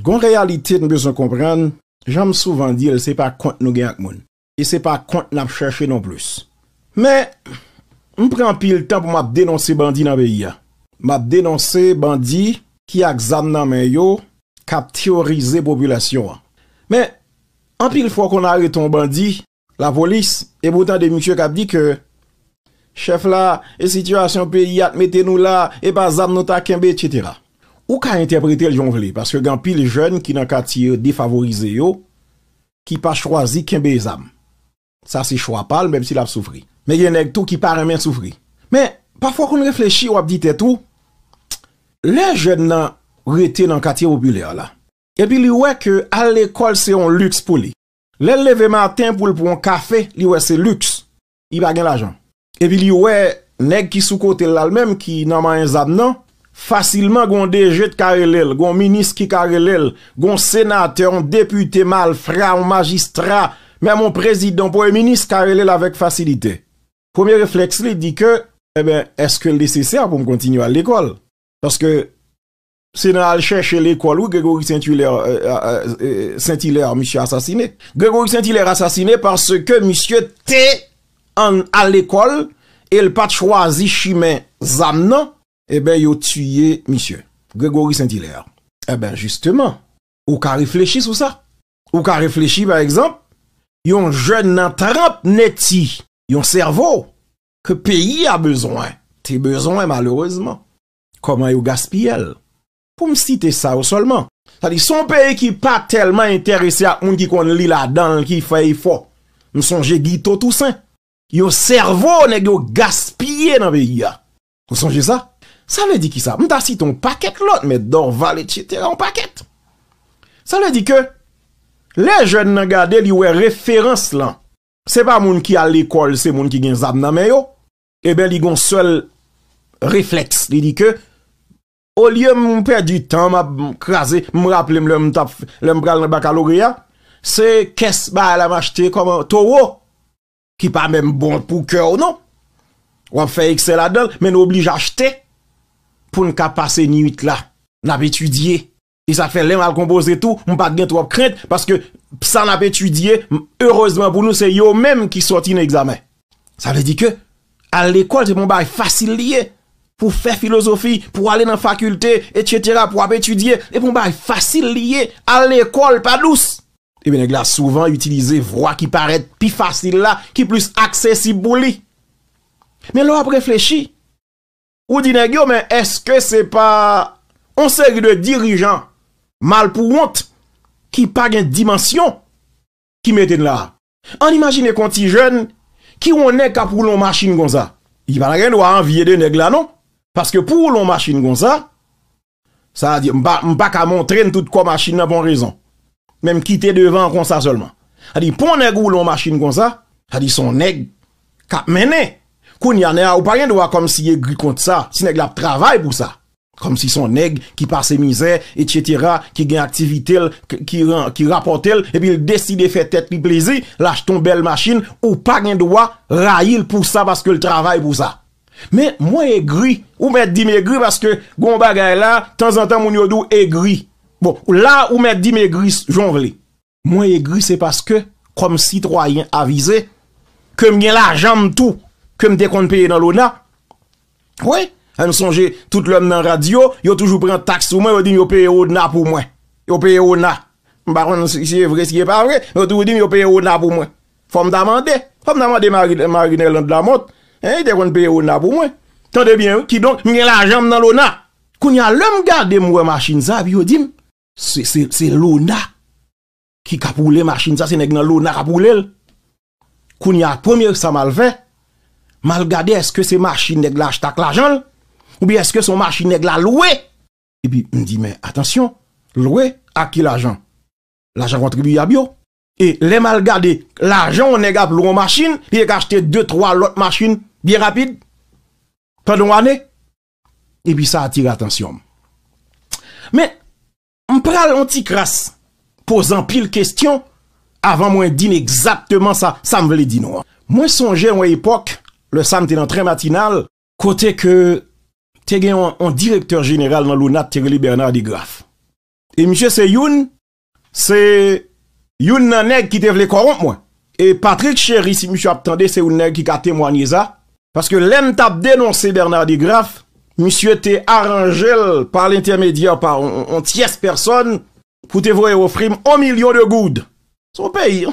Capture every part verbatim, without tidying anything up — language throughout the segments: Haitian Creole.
Gon reyalite n bezwen konprann, jan m souvan di l, se pa kont nou gen ak moun. E se pa kont n ap chèche non plis. Men, m pran anpil tan pou m ap denonse bandi nan peyi a. M ap denonse bandi ki ak zam nan men yo, k ap teworize popilasyon an. Men, anpil fwa w konn arete yon bandi, lapolis, epi w tande misye k ap di ke chèf la, e sitiyasyon peyi a t mete nou la, e pa zam nou ta kenbe, etsetera. Ou ka entèprete l jan w vle, paske gen anpil jèn ki nan katye defavorize yo, ki pa chwazi kenbe zam. Sa se chwa pa l, menm si l ap soufri. Men gen nèg tou ki pa renmen soufri. Men, pafwa w konn reflechi, w ap di tèt ou, lè jèn nan rete nan katye popilè la, epi li wè ke al lekòl se yon liks pou li. Lè l leve maten pou l pran yon kafe, li wè se liks. Li pa gen lajan. Epi li wè nèg ki sou kote l la, l menm ki nan manyen zam nan, fasilman gon D G t ka rele l, gon minis ki ka rele l, gon senatè, yon depite, malfra, yon majistra, menm yon prezidan, premye minis ka rele l avèk fasilite. Premye reflèks li di ke, enben, èske l nesesè pou m kontinye al lekòl? Paske se nan al chèche lekòl, wi, Gregory Saint-Hilaire, euh, euh, euh, Saint-Hilaire, misye asasine. Gregory Saint-Hilaire asasine paske misye te ann al lekòl e l pa t chwazi chimen zam nan, eben, yo tiye misye. Gregory Saint-Hilaire. Eben, jisteman, ou ka reflechi sou sa. Ou ka reflechi, pa egzanp, yon jèn nan trant neti, yon sèvo ke peyi a bezwen, te bezwen malerezman. Kòman yo gaspiye l? Pou m site sa yo sèlman. Sa di, se yon peyi ki pa tèlman enterese ak moun ki konn li ladan l, ki fè efò. M sonje Guito Toussaint. Yon sèvo nèg yo gaspiye nan peyi a. Ou sonje sa? Sa vle di ki sa? M ta site yon pakèt lòt, Mèt Dorval, etsetera, yon pakèt. Sa vle di ke lè jèn nan gade, li wè referans lan. Se pa moun ki al lekòl, se moun ki gen zam nan men yo. Eben, li gon sèl reflèks. Li di ke, olye m pèdi tan, m ap kraze, m raple m lè m t ap, lè m pral nan bakaloreya, se kès bagay la m achte kòman towo, ki pa menm bon pou kè w non. W ap fè eksè ladan l, men nou oblije achte pou n ka pase nuit la. N ap etidye. E sa k fè lè m al konpoze tou, m pa t gen twòp krent, paske sa n ap etidye, m, erezman pou nou, se yo menm ki sòti nan egzamen. Sa vle di ke al lekòl, se pa yon bagay fasil li ye. Pou fè filozofi, pou ale nan fakilte, etsetera, pou ap etidye, se pa yon bagay fasil li ye. Al lekòl pa dous. Ebyen, nèg la souvan itilize vwa ki parèt pi fasil la, ki plis aksesib pou li. Men lè w ap reflechi, ou di nèg yo, men èske se pa yon seri de dirijan mal pou wont ki pa gen dimansyon ki mete n la a? Ann imajine kon ti jèn ki wè yon nèg k ap woule yon machin konsa. Li pa ta gen dwa anvye de nèg la non. Paske pou woule yon machin konsa, sa vle di, m pa, m pa ka montre n tout kò machin nan pou yon rezon. Men m kite devan an konsa sèlman. Sa di, pou yon nèg woule yon machin konsa, sa di, se yon nèg k ap mennen. Kounye a, nèg la, ou pa gen dwa kòmsi egri kont sa, si nèg la ap travay pou sa. Kòmsi se yon nèg ki pase mizè, etsetera, ki gen aktivite l, k-, ki ran-, ki rapòte l, epi l deside fè tèt li plezi, l achte yon bèl machin, ou pa gen dwa rayi l pou sa paske l travay pou sa. Men mwen egri. Ou mèt di m egri paske gon bagay la, tanzantan moun yo di w egri. Bon, la ou mèt di m egri s-, jan w vle. Mwen egri se paske, kòm sitwayen avize, ke m gen lajan m tou, ke m te konn peye nan lona. Wi, m sonje tout lè m nan radyo, yo toujou pran taks sou mwen, yo di m yo peye lona pou mwen. Yo peye lona. M pa konn si, si e vre, si e pa vre, men yo toujou di m yo peye lona pou mwen. Fò m ta mande. Fò m ta mande Mari, Marie Nerlande Lamothe. Hein, li te konn peye lona pou mwen. Tande byen, wi. Kidonk, m gen lajan m nan lona. Kounye a, lè m gade, m wè machin sa, epi yo di m, se, se, se lona ki k ap woule machin sa, se nèg nan lona k ap woule l. Kounye a, premye sa m al fè, m al gade èske se machin nèg la achte ak lajan l, oubyen èske se yon machin nèg la lwe. Epi m di, men atansyon, lwe ak ki lajan? Lajan kontribiyab yo. E lè m al gade lajan yon nèg ap lwe yon machin, li te ka achte de, twa lòt machin byen rapid pandan yon ane. Epi sa atire atansyon m. Men, m pral yon ti kras poze anpil kesyon avan mwen di n egzakteman sa, sa m vle di nou an. Mwen sonje yon epòk, lè sa m te nan tren matinal, kote ke te gen yon, yon direktè jeneral nan lona te rele Bernard Degraff. E misye se youn, se youn nan nèg ki te vle kòwonp mwen. E Patrick Chéry, si misye ap tande, se youn nèg ki ka temwanye sa. Paske lè m t ap denonse Bernard DeGraff, misye te aranje l pa lentèmedyè pa yon, yon tyès pèsòn pou te voye ofri m yon milyon de goud. Se yon peyi,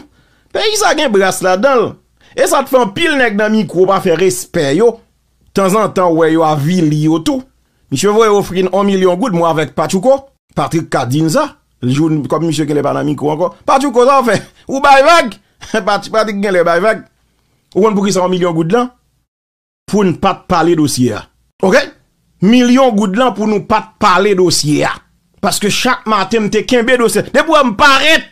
peyi sa gen bras ladan l. E sa t fè anpil nèg nan mikwo pa fè respè yo. Tanzantan, w wè yo avili yo tou. Misye voye ofri n yon milyon goud, mwen avèk Patchouko. Patrick ka di n sa. Jou, kòm misye genlè pa nan mikwo ankò. Patchouko, sa w fè? Ou bay vag? Patch-, Patrick genlè bay vag. Ou konn poukisa yon milyon goud lan? Pou n pa t pale dosye a. Oke? Milyon goud lan pou nou pa t pale dosye a. Paske chak maten m te kenbe dosye. Depi w wè m parèt,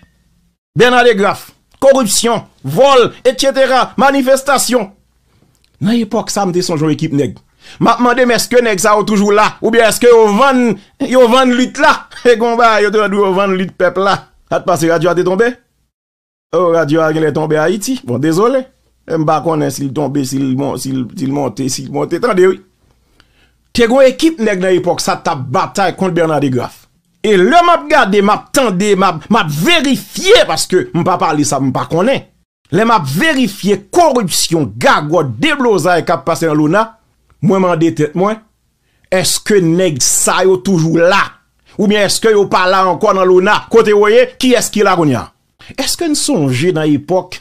Bernard DeGraff, koripsyon, vòl, etsetera, manifestasyon. Nan epòk sa, m te sonje yon ekip nèg. M ap mande m èske nèg sa yo toujou la, oubyen èske yo vann, yo vann lit la? E gon bagay, yo te di yo vann lit pèp la. Sa t pase, radyo a te tonbe? Oh, radyo a genlè tonbe Ayiti. Bon, dezole. E m pa konnen si l tonbe, si l mon-, si l, si l monte, si l monte. Tande, wi. Te gon ekip nèg nan epòk sa t ap batay kont Bernard DeGraff. E lè m ap gade, m ap tande, m ap, m ap verifye, paske m pa pale sa m pa konnen. Lè m ap verifye koripsyon, gagòt, deblozay k ap pase nan lona, mwen mande tèt mwen, èske nèg sa yo toujou la? Oubyen èske yo pa la ankò nan lona? Kote yo ye? Kiyès ki la kounye a? Èske n sonje nan epòk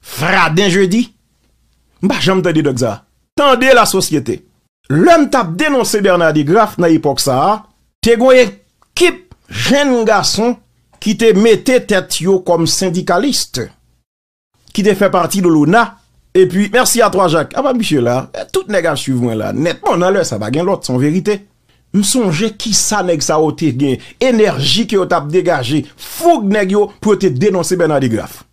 Fraden Jedi? M pa janm tande dòg sa. Tande lasosyete. Lè m t ap denonse Bernard DeGraff nan epòk sa a, te gon ekip jenn gason ki te mete tèt yo kòm sendikalis, ki te fè pati de lona. Epi, mèsi a twa Jak. Apa misye la, tout nèg ap swiv mwen la nèt. Bon, nan lè sa, pa gen lòt, se yon verite. M sonje kisa nèg sa yo te gen, enèji ke yo t ap degaje, foug nèg yo pou yo te denonse Bernard DeGraff.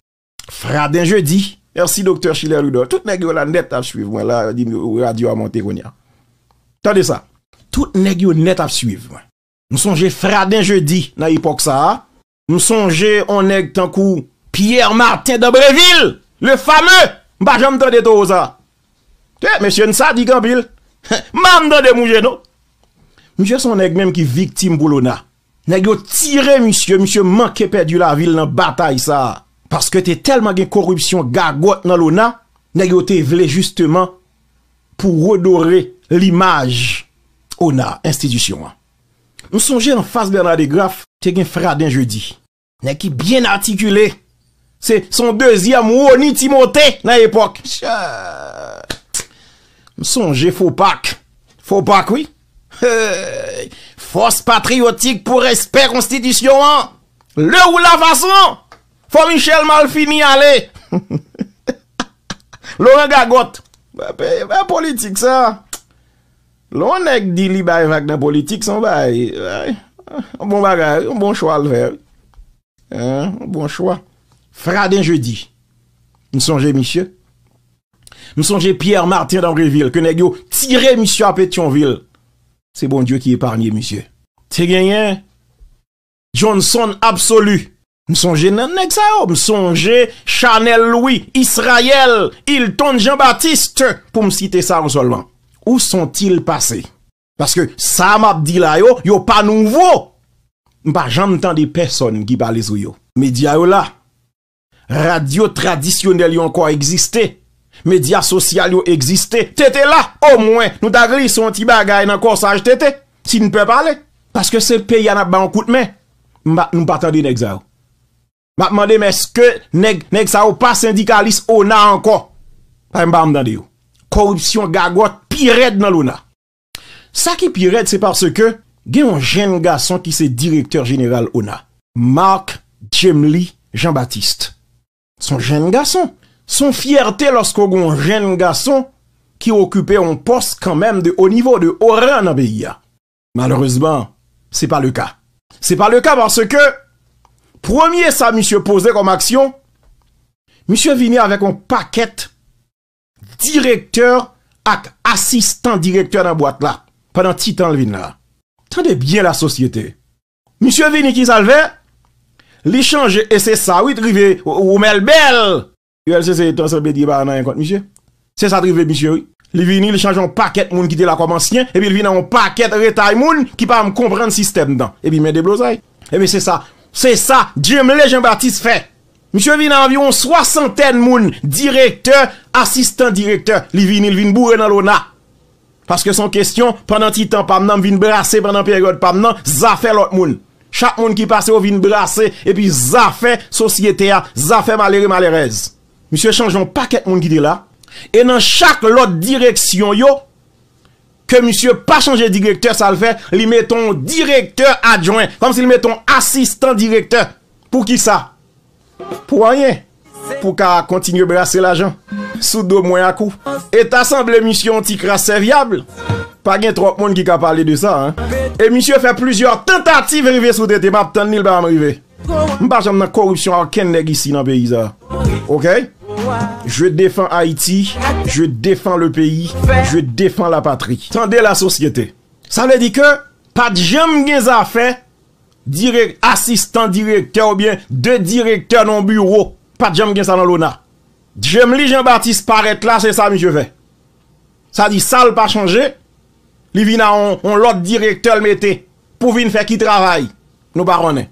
Fraden Jedi, mèsi Doktè Schiller Ludor. Tout nèg yo la nèt ap swiv mwen la, yo di m radyo a monte kounye a. Tande sa. Tout nèg yo nèt ap swiv mwen. M sonje Fraden Jedi nan epòk sa a. M sonje on nèg tankou Pierre Martin Dambreville, le fameux. M pa janm tande towo sa. Te, mesye n sadik anpil. M pa janm tande mouje non. Misye se on nèg menm ki viktim pou lona. Nèg yo tire misye, misye manke pèdi lavi l nan batay sa a. Paske te tèlman gen koripsyon, gagòt nan lona, nèg yo te vle jisteman pou redore limaj ona, enstitisyon an. M sonje anfas Bernard DeGraff, te gen Fraden Jedi. Nèg ki byen atikile. Se, se yon dezyèm Rony Timothé nan epòk. M sonje Fopak. Fopak, wi. Hey! Fòs patriyotik pou respè konstitisyon an. Le ou la fason. Fò Michel Malfini ale. Laurent Gagòt. Ba, pe-, ba politik sa. Lè yon nèg di li bay vag nan politik, se yon bagay, ay, yon bon bagay, yon bon chwa l fè, wi. Hein, yon bon chwa. Fraden Jedi. M sonje misye. M sonje Pierre Martin Dambreville, ke nèg yo tire misye a Petyonvil. Se Bondye ki epanye misye. Te genyen Johnson Absolu. M sonje nan nèg sa yo. M sonje Chanel Louis, Israël, Hilton Jean-Baptiste, pou m site sa yo sèlman. Où sont-ils passés? Paske sa m ap di la yo, yo pa nouvo. M pa janm tande pèsonn ki pale sou yo. Medya yo la. Radyo tradisyonèl yo ankò egziste. Medya sosyal yo egziste. Tete la, omwen, nou ta glise yon ti bagay nan kòsaj Tete, si n pè pale. Paske se peyi a n ap ba yon kout men. M pa, nou pa tande nèg sa yo. M ap mande m èske nèg, nèg sa yo pa sendikalis ona ankò? Paske m pa janm tande yo. Koripsyon, gagòt pi rèd nan lona. Sa ki pi rèd, se paske gen yon jenn gason ki se direktè jeneral ona, Marc Jemly Jean-Baptiste. Se yon jenn gason. Se yon fyète lòske w gen yon jenn gason ki okipe yon pòs kanmenm de o nivo, de o ran nan peyi a. Malerezman, se pa le ka. Se pa le ka paske premye sa misye poze kòm aksyon, misye vini avèk yon pakèt direktè ak asistan direktè nan bwat la pandan ti tan l vin la. Tande byen lasosyete. Misye vini, kisa l fè? Li chanje, e se sa wi, t rive Romel Bell. U L C C te sanble di pa nan anyen kont misye. Se sa t rive misye wi. Li vini, li chanje yon pakèt moun ki te la kòm ansyen, epi l vin nan yon pakèt retay moun ki pa janm konprann sistèm nan. Epi men deblozay. Ebyen, se sa. Se sa Jemley Jean Baptiste fè. Misye vin a anviwon swasantèn moun, direktè, asistan direktè. Li vini, li vin boure nan lona. Paske se yon kesyon, pandan ti tan pa m nan, m vin brase pandan peryòd pa m nan, zafè lòt moun. Chak moun ki pase, yo vin brase, epi zafè sosyete a, zafè malere malerèz. Misye chanje yon pakèt moun ki te la. E nan chak lòt direksyon yo, ke misye pa chanje direktè, sa l fè, li mete yon direktè adjwen. Kòmsi li mete yon asistan direktè. Poukisa? Pou anyen. Pou ka kontinye brase lajan sou do mwen ak ou. E ta sanble misye yon ti kras sèvyab. Pa gen twòp moun ki ka pale de sa, en. E misye fè plizyè tantativ rive sou tete, m ap tann li, l pa janm rive. M pa janm nan koripsyon ak okenn nèg isi nan peyi sa. Oke? Je défends Haïti, je défends le pays, je défends la patrie. Tande la sosyete. Sa vle di ke pa t janm gen zafè dirèk, asistan direktè oubyen de direktè nan yon biwo. Pa t janm gen sa nan lona. Jemley Jean Baptiste parèt la, se sa misye fè. Sa di sa l pa chanje, li vin a yon, yon lòt direktè l mete pou vin fè ki travay? Nou pa konnen.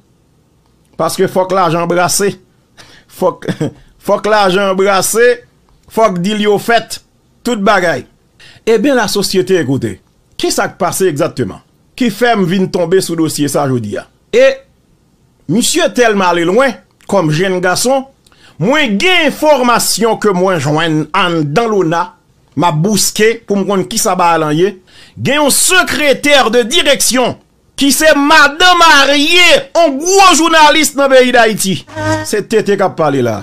Paske fòk lajan brase. Fòk, fòk lajan brase, fòk dil yo fèt, tout bagay. Ebyen, lasosyete, ekoute, kisa k pase egzakteman ki fè m vin tonbe sou dosye sa jodi a? E misye tèlman ale lwen, kòm jenn gason, mwen gen enfòmasyon ke mwen jwenn anndan lona, m ap bouske pou m konn kisa bagay lan ye. Gen yon sekretè de direksyon ki se madan marye yon gwo jounalis nan peyi Dayiti. Se tete k ap pale la.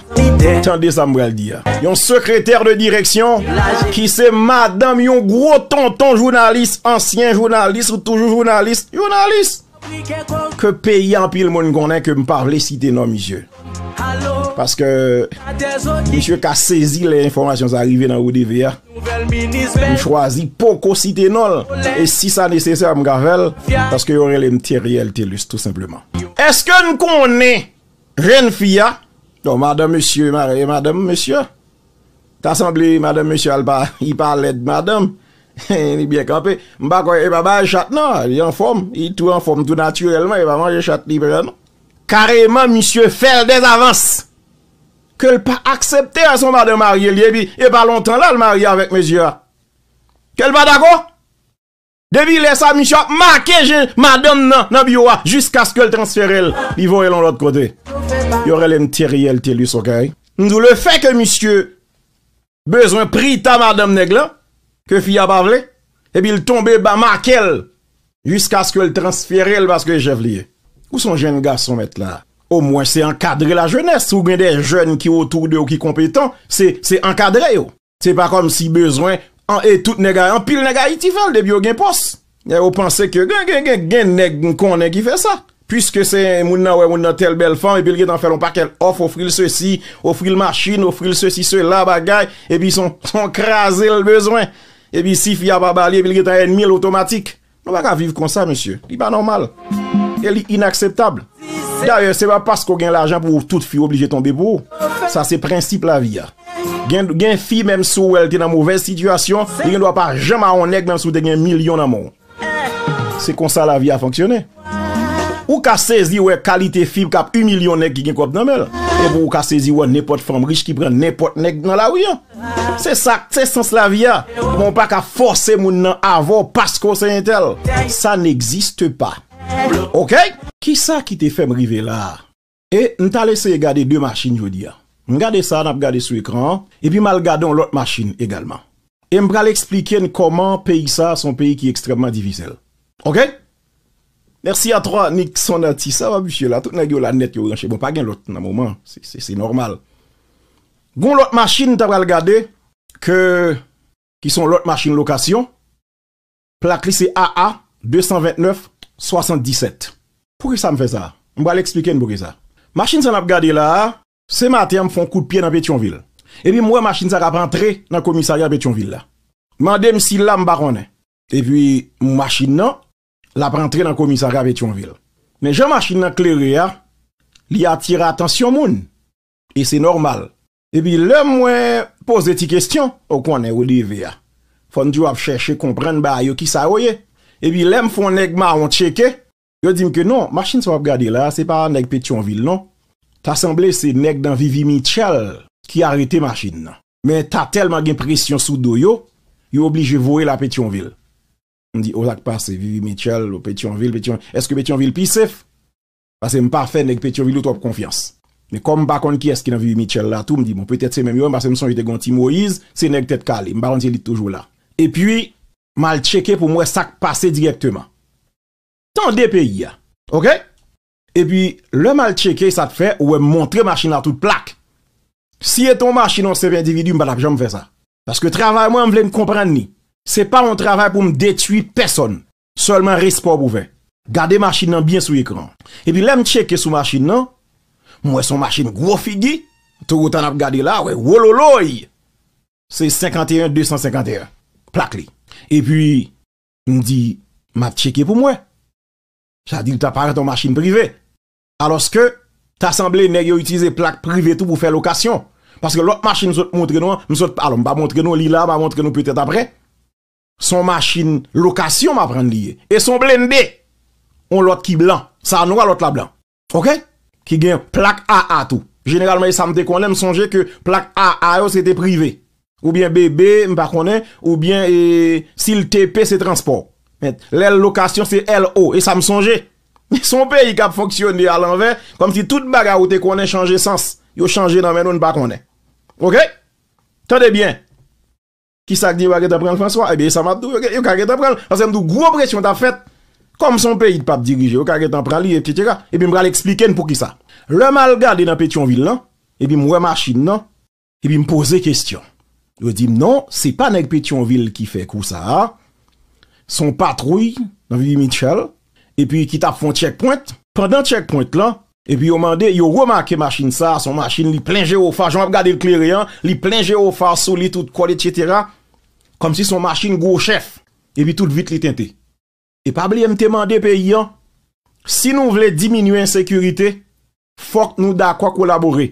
Tande sa m pral di a. Yon sekretè de direksyon ki se madanm yon gwo tonton jounalis, ansyen jounalis ou toujou jounalis, jounalis ke peyi a anpil moun konnen ke m pa vle site non misye. Paske misye ka sezi lè enfòmasyon sa rive nan O D V a. M chwazi poko site non l. E si sa nesesè, m ka fè l. Paske yo rele m Theriel Thelus, tou senpleman. Èske n konnen jèn fi a? Non, madanm mesye, ma-, e madanm mesye. Ta sanble madanm mesye a, l pa, li pa lèd madanm. Li byen kanpe. M pa kwè, e pa bagay chat non, li anfòm. Li tou anfòm, tou natirèlman, e pa manje chat li pran non. Kareman, misye fè l dèzavans. Ke l pa aksepte a, se yon madanm marye li, epi e pa lontan la l marye avèk mesye a. Ke l pa dakò. Depi lè sa, misye ap make je madanm nan, nan biwo a, jiskaske l transfere l, li voye l yon lòt kote. Yo rele m Theriel Thelus, oke? M di w, lefètke misye bezwen prita madanm nèg lan, ke fi a pa vle, epi l tonbe ba make l, jiskaske l transfere l paske e chèf li ye. Ou se yon jenn gason, mèt la. Omwen se ankadre lajenès. Si w gen de jèn ki otou de w ki konpetan, se, se ankadre yo. Se pa kòmsi bezwen, an, e tout nèg a, anpil nèg Ayiti fè l depi yo gen pòs. E yo panse ke gen, gen, gen, gen nèg m konnen ki fè sa. Piske se moun nan wè moun nan tèl bèl fanm, epi l gentan fè l yon pakèt òf, ofri l sesi, ofri l machin, ofri l sesi, sela, bagay, epi se yon, se yon kraze l bezwen. Epi si fi a pa ba li, epi l gentan ènmi l otomatik. Nou pa ka viv konsa, mesye. Li pa nòmal. E li inakseptab. Dayè, se pa paske w gen lajan pou tout fi oblije tonbe pou ou. Sa se prensip lavi a. Gen, gen fi, menm si w wè l te nan movèz sitiyasyon, li gen dwa pa janm a yon nèg, menm si w te gen milyon nan men w. Se konsa lavi a fonksyone. Ou ka sezi wè kalite fi k ap imilye yon nèg ki gen kòb nan men l. Epi ou ka sezi wè nenpòt fanm rich ki pran nenpòt nèg nan lari a. Se sa, se sans lavi a. Men w pa ka fòse moun nan avè w paske w se entèl. Ça n'existe pas. Oke? Kisa ki te fè m rive la a? E m t al eseye gade de machin jodi a. M gade sa n ap gade sou ekran an, epi m al gade yon lòt machin egalman. E m pral eksplike n kòman peyi sa a se yon peyi ki ekstrèmman difisil. Oke? Merci à toi, Nixon Artiste. Sa va, misye la? Tout nèg yo la nèt, yo branche. Bon, pa gen lòt nan moman. Se, se, se nòmal. Gon lòt machin, ta pral gade, ke, ki se yon lòt machin lokasyon. Plak li se A A de san ventnèf swasanndisèt. Poukisa m fè sa? M pral eksplike n poukisa. Machin sa n ap gade la a, se maten an m fè yon kout pye nan Petyonvil. Epi m wè machin sa k ap antre nan komisarya Petyonvil la. Mande m si l la, m pa konnen. Epi machin nan, l ap antre nan komisarya Petyonvil. Men jan machin nan klere a, li atire atansyon moun. E se nòmal. Epi lè m wè, poze ti kesyon, ou konnen ou leve a. Fò n di w ap chèche konprann bagay yo, kisa yo ye. Epi lè m fè yon nèg mawon tcheke, Yo di m ke non, machin sa w ap gade la, se pa nèg Petyonvil non. Ta sanble se nèg nan Vivi Mitchell ki arete machin nan. Men ta tèlman gen presyon sou do yo, yo oblije voye l a Petyonvil. M di, o, sa k pase, Vivi Mitchell, Petyonvil, Petyon, èske Petyonvil pi sef? Paske m pa fè nèg Petyonvil yo twòp konfyans. Men kòm m pa konn kiyès ki nan Vivi Mitchell la tou, m di, bon, petèt se menm yo, paske m sonje te gen yon ti Moyiz, se nèg tèt kale, m pa konn si li t toujou la. Epi, m al tcheke pou m wè sa k pase dirèkteman. Tande peyi a. Oke? Epi, lè m al tcheke, sa t fè, ou wè m montre machin la tout plak. Si se te yon machin yon senp endividi, m pa t ap janm fè sa. Paske travay mwen, m vle n konprann li. Se pa yon travay pou m detwi pèsonn. Sèlman respè w pou fè. Gade machin nan byen sou ekran. Epi lè m tcheke sou machin nan, m wè se yon machin gwo figi. Toyota n ap gade la, wè, wololoy! Se senkanteyen de san senkanteyen. Plak li. Epi, m di, m ap tcheke pou m wè. Sa di l ta parèt yon machin prive. Alòske, ta sanble nèg yo itilize plak prive tou pou fè lokasyon. Paske lòt machin m sot montre nou an, m sot, alò, m pa montre nou li la, m a montre nou petèt aprè. Se yon machin lokasyon m aprann li ye. E se yon blende. Yon lòt ki blan. Sa nwa, lòt la blan. Oke? Ki gen plak A A tou. Jeneralman, e sa m te konnen, m sonje ke plak A A yo se te prive. Oubyen B B, m pa konnen, oubyen, e, si l T P, se transpò. Men, lè l lokasyon, se L O, e sa m sonje. Se yon peyi k ap fonksyone alanvè, kòmsi tout bagay ou te konnen chanje sans. Yo chanje nan men nou, n pa konnen. Oke? Tande byen. Kisa k di yo pa gentan pran l, Franswa? Ebyen, e sa m ap di w, yo, yo ka gentan pran l. Paske m di w, gwo presyon t ap fèt. Kòm se yon peyi k p ap dirije, yo ka gentan pran li, etsetera. Epi m pral eksplike n poukisa. Lè m al gade nan Petyonvil lan, epi m wè machin nan, epi m poze kesyon. Yo di m, non, se pa nèg Petyonvil ki fè kou sa a. Se yon patwouy nan Vivi Mitchell, epi ki t ap fè yon checkpoint. Pandan checkpoint lan, epi yo mande, yo remake machin sa a, se yon machin, li plen jewofa, jan w ap gade l klere an, li plen jewofa sou li, tout kò l, etsetera. Kòmsi se yon machin gwo chèf, epi tout vit li tente. E pa bliye m te mande peyi an, si nou vle diminye ensekirite, fòk nou dakò kolabore.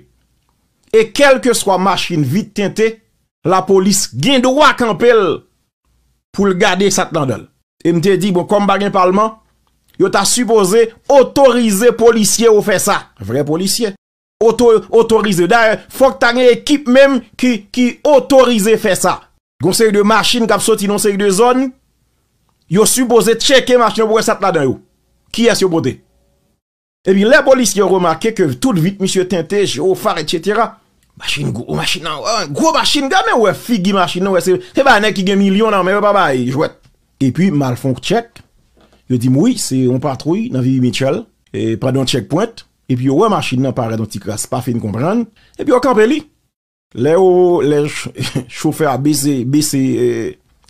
E kèlkeswa machin vit tente, lapolis gen dwa kanpe l pou l gade sa k nan dan l. E m te di, bon, kòm pa gen palman, yo ta sipoze otorize polisye yo fè sa. Vrè polisye. Oto-, otorize. Dayè, fòk ta gen ekip menm ki, ki otorize fè sa. Gon seri de machin k ap soti nan yon seri de zòn, yo sipoze tcheke machin yo pou wè sa k ladan yo. Kiyès yo pote? Epi lè polisye yo remake ke tout vit misye tente, jewofa, etsetera. Machin gwo, machin nan, wè, gwo machin, gade men wè figi machin nan, wè se, se pa nèg ki gen milyon nan men yo, pa bay jwèt. Epi m al fè yon tchèk, yo di m wi, se yon patwouy nan Vivi Mitchell, e pandan yon checkpoint, epi yo wè machin nan parèt yon ti kras, pa fin konprann, epi yo kanpe li. Lè yo, lè ch-, chofè a bese, bese, e,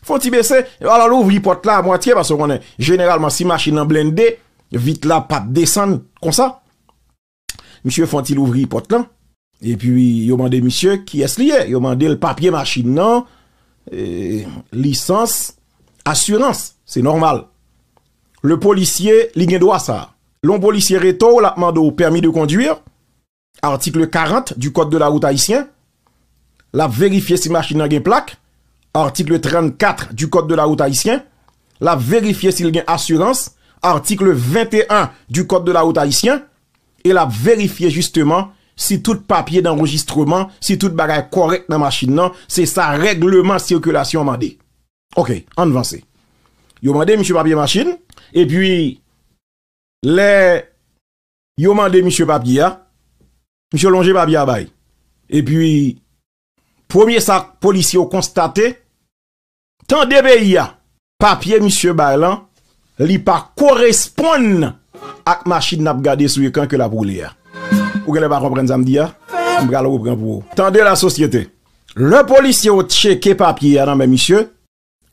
fè yon ti bese, alò l ouvri pòt la a mwatye, paske w konnen, jeneralman, si machin nan blende, vit la p ap desann konsa. Misye fè yon ti louvri pòt lan, epi yo mande misye kiyès li ye, yo mande l papye machin nan, e, lisans, asirans, se nòmal. Le polisye, li gen dwa sa a. Lè yon polisye rete w, l ap mande w pèmi de kondwi, article quarante du Code de la route haïtien. L ap verifye si machin nan gen plak, article trannkat du Code de la route haïtien. L ap verifye si l gen asirans, article venteyen du Code de la route haïtien. E l ap verifye jisteman si tout papye danrejistreman, si tout bagay kòrèk nan machin nan, se sa règleman sikilasyon mande. Oke, ann vanse. Yo mande misye papye machin, epi lè yo mande misye papye a, misye lonje papye a bay. Epi, premye sa polisye yo konstate, tande peyi a, papye misye bay lan, li pa koresponn ak machin n ap gade sou ekran ke l ap woule a. Ou genlè pa konprann sa m di a? M pral reprann pou ou. Tande lasosyete. Lè polisye yo tcheke papye a nan men misye,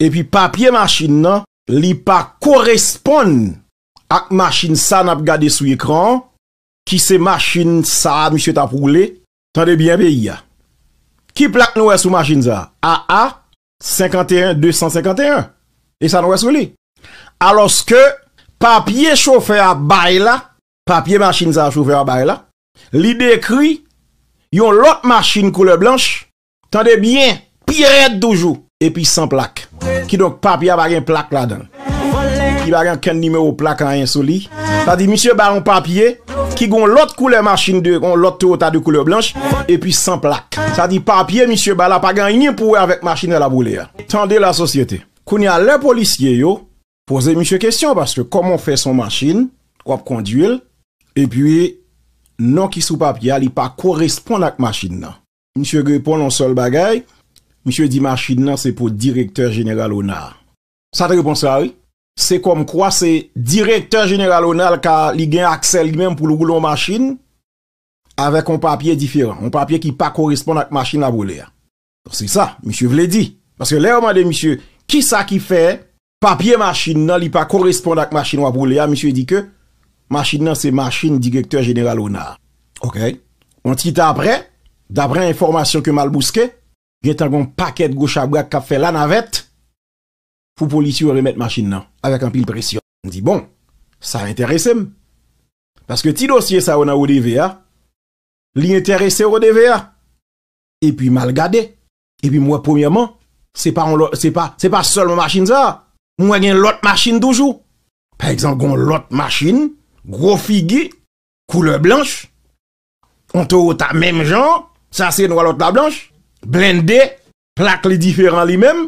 epi papye machin nan, li pa koresponn ak machin sa n ap gade sou ekran an, ki se machin sa a misye t ap woule. Tande byen peyi a. Ki plak nou wè sou machin sa a? A A senkanteyen de san senkanteyen. E sa nou wè sou li. Alòske papye chofè a bay la, papye machin sa a chofè a bay la, li dekri yon lòt machin koulè blanch, tande byen, pi rèd toujou, epi san plak. Kidonk, papye a pa gen plak ladan l. Li pa gen okenn nimewo plak, anyen sou li. Sa di, misye ba yon papye ki gen yon lòt koulè machin, de yon lòt Toyota de koulè blanch, epi san plak. Sa di, papye misye ba la pa gen anyen pou wè avèk machin l ap woule a. Tande lasosyete. Kounye a, lè polisye yo poze misye kesyon, paske kòman w fè se yon machin, w ap kondui l, epi non ki sou papye a, li pa koresponn ak machin nan. Misye reponn yon sèl bagay, misye di machin nan se pou direktè jeneral ona a. Sa te repons la, wi. Se kòmkwa se direktè jeneral ona a, li gen aksè li menm pou l woule yon machin avèk yon papye diferan, yon papye ki pa koresponn ak machin l ap woule a. Se sa misye vle di. Paske lè yo mande misye kisa ki fè papye machin nan li pa koresponn ak machin w ap woule a, misye di ke machin nan se machin direktè jeneral ona a. Oke. Yon ti tan apre, daprè enfòmasyon ke m al bouske, gentan gen yon pakèt gwo chabrak k ap fè lanavèt pou polisye yo remèt machin nan avèk anpil presyon. M di, bon, sa enterese m. Paske ti dosye sa yo nan O D V A, li enterese O D V A. Epi m al gade. Epi m wè premyèman, se pa yon lòt, se pa, se pa sèlman machin sa a. M wè gen lòt machin toujou. Pa egzanp, gen yon lòt machin, gwo figi, koulè blanch, yon Toyota menm jan, sa se nwa, lòt la blanch, blende, plak li diferan li menm.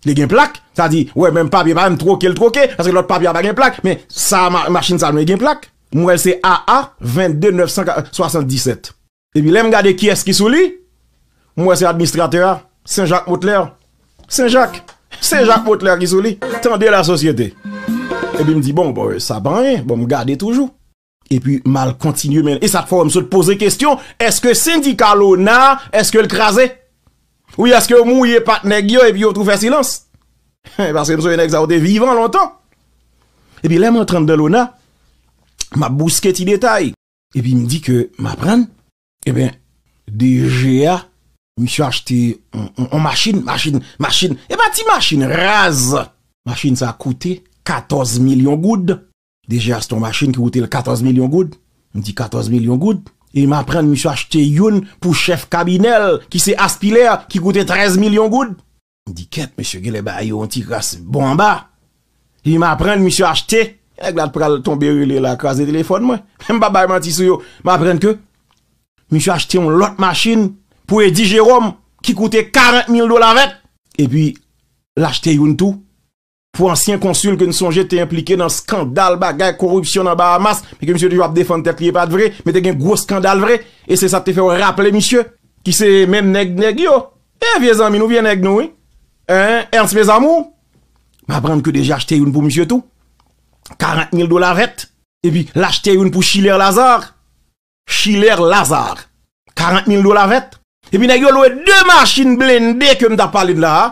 Li gen plak, sa di, wè, menm papye pa menm twoke l twoke, paske lòt papye a pa gen plak, men sa, ma- machin sa nou gen plak. M wè l se A A vennde nèf san swasanndisèt. Epi lè m gade kiyès ki sou li, m wè se administratè a, Senjak Motler. Senjak, Senjak Motler ki sou li. Tande lasosyete. Epi m di, bon, bon, sa pa anyen. Bon, m gade toujou. Epi m al kontinye, men e sa k fè m sot poze kesyon, èske sendika lona, èske l kraze? Wi, èske yo mouye pat nèg yo epi yo tou fè silans? Paske m sonje nèg sa yo te vivan lontan. Epi lè m antre anndan lona, m ap bouske ti detay. Epi m di ke m aprann, ebyen, D G a, misye achte on, on, on machin, machin, machin, e pa ti machin, raz. Machin sa koute katòz milyon goud. D G a achte on machin ki koute l katòz milyon goud. M di katòz milyon goud. E m aprann misye achte youn pou chèf kabinè l, ki se Aspilè, ki koute trèz milyon goud. M di, kèt, mesye genlè ba yo yon ti ras bon anba. Li m aprann misye achte. Nèg la t pral tonbe rele la, kraze telefòn mwen. Men m pa bay manti sou yo. M aprann ke misye achte yon lòt machin pou Edi Jeròm ki koute karant mil dola vèt. Epi, l achte youn tou pou ansyen konsil ke n sonje te enplike nan skandal bagay koripsyon nan Bahamas, men ke misye toujou ap defann tèt li, e pa t vre, men te gen gwo skandal vre, e se sa k te fè w raple misye, ki se menm nèg, nèg yo. E vye zanmi nou, vye nèg nou, wi. Hein, Ernst Mes Amours? M aprann ke deja achte youn pou misye tou. Karant mil dola vèt. Epi, l achte youn pou Schiller Lazare. Schiller Lazare. Karant mil dola vèt. Epi, nèg yo lwe de machin blende ke m t ap pale de la a.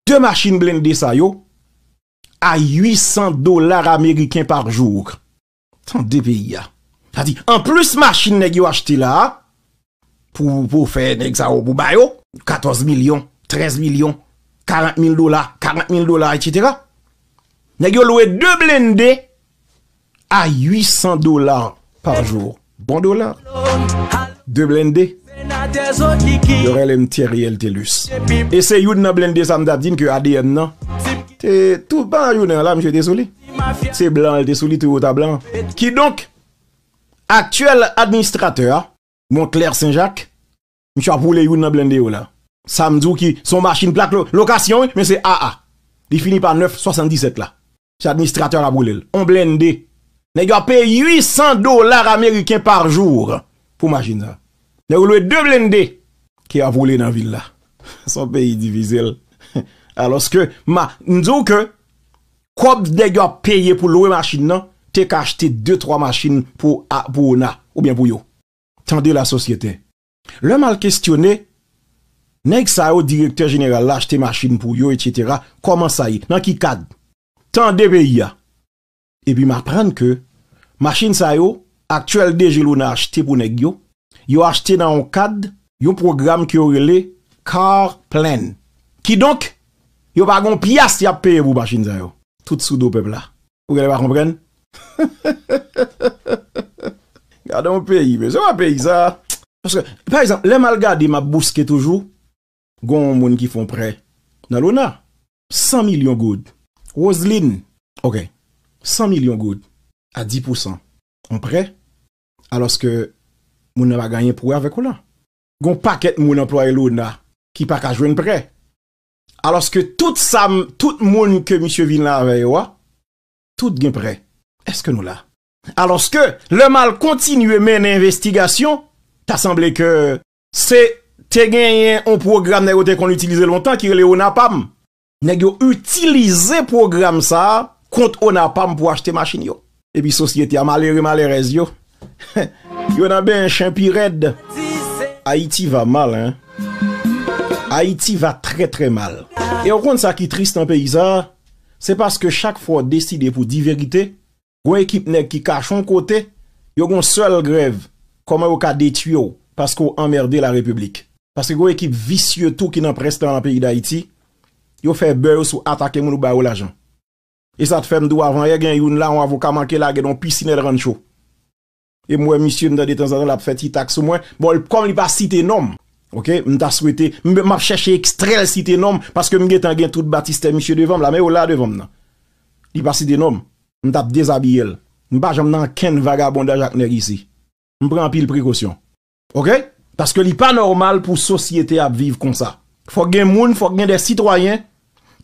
De machin blende sa yo a uit san dola ameriken pa jou. Tande peyi a. Sa di, anplis machin nèg yo achte la a, pou, pou fè nèg sa yo, pou ba yo, katòz milyon, trèz milyon, karant mil dola, karant mil dola, etsetera. Nèg yo lwe de blende a uit san dola pa jou. Bon dola. De blende. Yo rele m Thierry Eltelus. E se youn nan blende sa m t ap di n ke A D N nan. Te tou pa jounen an la, misye te sou li. Se blan, l te sou li, Toyota blan. Kidonk, aktyèl administratè a, Monclair Saint-Jacques, misye ap woule youn nan blende yo la. Sa m di w ki se yon machin plak lo- lokasyon, wi, men se A A. Li fini pa nèf swasanndisèt la. Se administratè a k ap woule l. On blende. Nèg yo ap peye uit san dola ameriken pa jou pou machin sa. Nèg yo lwe de blende ke y ap woule nan vil la. Se yon peyi divize l. Alòske, ma, m di w ke kòb nèg yo ap peye pou lwe machin nan, te ka achte de, twa machin pou, a, pou Ona, oubyen pou yo. Tande lasosyete. Lè m al kestyone, nèg sa yo, direktè jeneral la, achte machin pou yo, etsetera, kòman sa ye? Nan ki kad? Tande peyi a. Epi m aprann ke machin sa yo, aktyèl D G Lona achte pou nèg yo, yo achte nan yon kad, yon pwogram ke yo rele Car Plan. Kidonk, yo pa gen yon pyas y ap peye pou machin sa yo. Tout sou do pèp la. Ou genlè pa konprann? Gade yon peyi, men se pa peyi sa. Paske, pa egzanp, lè m al gade, m ap bouske toujou, gon yon moun ki fè yon prè nan Lona. San milyon goud. Roseline, Ok. San milyon goud a dis pousan. On prè, alòske moun nan pa gen anyen pou wè avèk ou la. Gon pakèt moun anplwaye l'ONA ki pa ka jwenn prè. Alòske tout sa, tout moun ke misye vin la avè yo a, tout gen prè. Èske nou la? Alòske, lè m al kontinye mennen envestigasyon, ta sanble ke se te genyen yon pwogram nèg yo te konn itilize lontan ki rele ONAPAM. Nèg yo itilize pwogram sa a kont ONAPAM pou achte machin yo. Epi sosyete a, malere malerèz yo, yo nan benyen chen pi rèd. Ayiti va mal, hein. Ayiti va trè trè mal. E w konn sa ki tris nan peyi sa a? Se paske chak fwa w deside pou di verite, gon ekip nèg ki kache yon kote, yo gon sèl grèv, kòman yo ka detwi w, paske w anmède la repiblik. Paske gon ekip visye tou ki nan près lan nan peyi Dayiti, yo fè bè yo sou atake moun ou ba yo lajan. E sa t fè m di w avan yè, gen youn la, yon avoka manke lage nan yon pisin El Rancho. E m wè misye, m tande tanzantan l ap fè ti tak sou mwen. Bon, l, kòm li pa site non m, ok, m ta swete, m, m ap chèche ekstrè l site non m, paske m gentan gen tout batistè misye devan m la, men yo la devan m nan. Li pa site non m, m t ap dezabiye l. M pa janm nan ankenn vagabondaj ak nèg isi. M pran anpil prekosyon. Ok? Paske li pa nòmal pou sosyete ap viv konsa. Fòk gen moun, fòk gen de sitwayen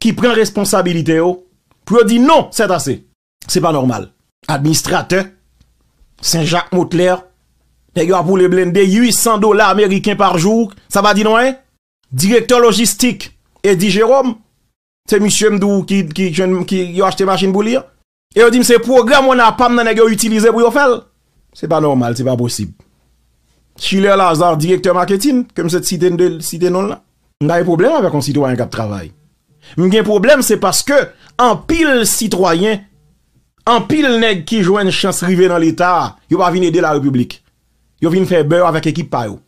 ki pran responsabilite yo pou yo di non, sètase. Se pa nòmal. Administratè, Senjak Motlè, nèg yo ap woule blende, uit san dola ameriken pa jou, sa pa di nou anyen? Direktè lojistik, Eddy Jérôme, se misye m di w ki, ki, jwenn, ki yo achte machin pou li an. E yo di m se pwogram ONAPAM nan nèg yo itilize pou yo fè l. Se pa nòmal, se pa posib. Schiller Lazarre, direktè maketin, ke m sot site, site non l la. M pa gen pwoblèm avèk yon sitwayen k ap travay. M gen pwoblèm, se paske anpil sitwayen, anpil nèg ki jwenn chans rive nan Leta a, yo pa vin ede la repiblik. Yo vin fè bè yo avèk ekip pa yo.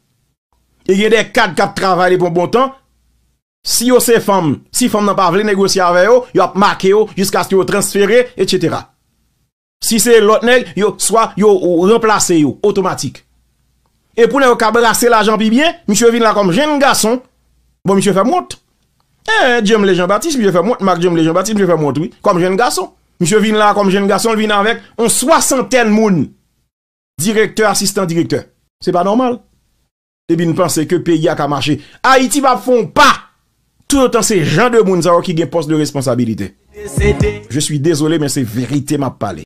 E gen de kad k ap travay depi yon bon tan. Si yo se fanm, si fanm nan pa vle negosye avè yo, yo ap make yo jiskaske yo transfere, etsetera. Si se lòt nèg, yo swa yo ranplase yo otomatik. E pou nèg yo ka brase lajan pi byen, misye vin la kòm jenn gason. Bon, misye fè m wont. Eh, Djanmle Jean Baptiste, misye fè m wont. Marc Djanmle Jean Baptiste, misye fè m wont, wi. Kòm jenn gason. Misye vin la kòm jenn gason, l vin avèk yon swasantèn moun. Direktè, asistan direktè. Se pa nòmal. Epi n panse ke peyi a ka mache. Ayiti p ap fè yon pa toutotan se jan de moun sa yo ki gen pòs de responsabilite. Je suis désolé, men se verite m ap pale.